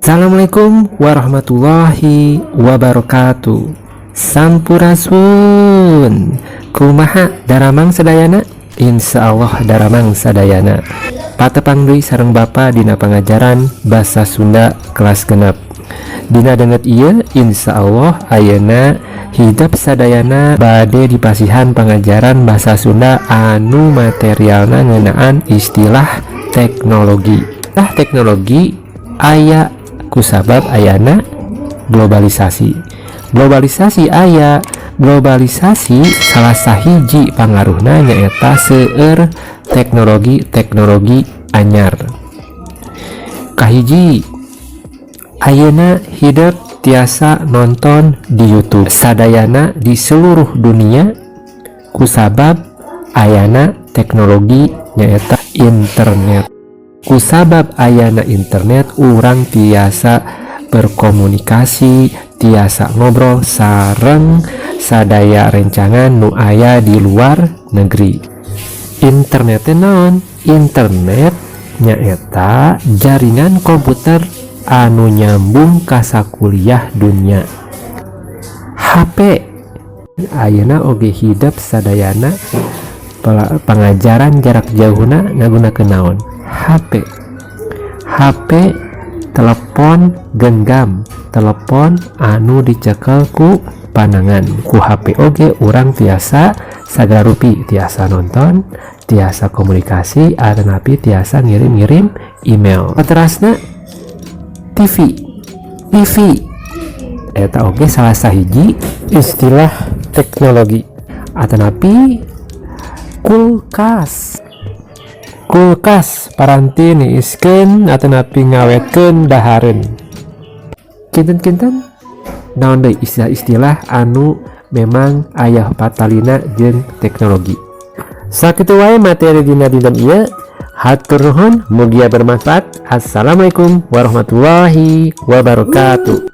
Assalamualaikum warahmatullahi wabarakatuh. Sampurasun. Kumaha daramang sadayana? Insya Allah daramang sadayana. Patepang deui sareng Bapa dina pangajaran Basa Sunda kelas 6. Dina danget ieu, insya Allah ayeuna hidep sadayana bade dipasihan pangajaran Bahasa Sunda anu materialna ngeunaan istilah teknologi. Tah, teknologi aya kusabab ayana globalisasi. Globalisasi aya, globalisasi salah sahiji pangaruhna nyaeta seueur teknologi-teknologi anyar. Kahiji, ayeuna hidep tiasa nonton di YouTube sadayana di seluruh dunia kusabab ayana teknologi, nyaeta internet. Kusabab ayana internet, urang tiasa berkomunikasi, tiasa ngobrol sareng sadaya rencangan nu aya di luar negeri. Internet teh naon? Internet nyaeta jaringan komputer anu nyambung ka sakuliah dunia. HP ayeuna oge hidep sadayana pengajaran jarak jauhna ngagunakeun naon? HP. HP, telepon genggam, telepon anu dicekel ku panangan. Ku HP oge urang tiasa sagala rupi, tiasa nonton, tiasa komunikasi, atanapi tiasa ngirim-ngirim email. Terasna TV. TV eta oge salah sahiji istilah teknologi. Atanapi kulkas. Kulkas paranti niiskeun atanapi ngawetkeun dahareun. Kinten-kinten naon deui istilah-istilah anu memang aya patalina jeung teknologi? Sakitu wae materi dina dinten ieu. Hatur nuhun, mugia bermanfaat. Assalamualaikum warahmatullahi wabarakatuh.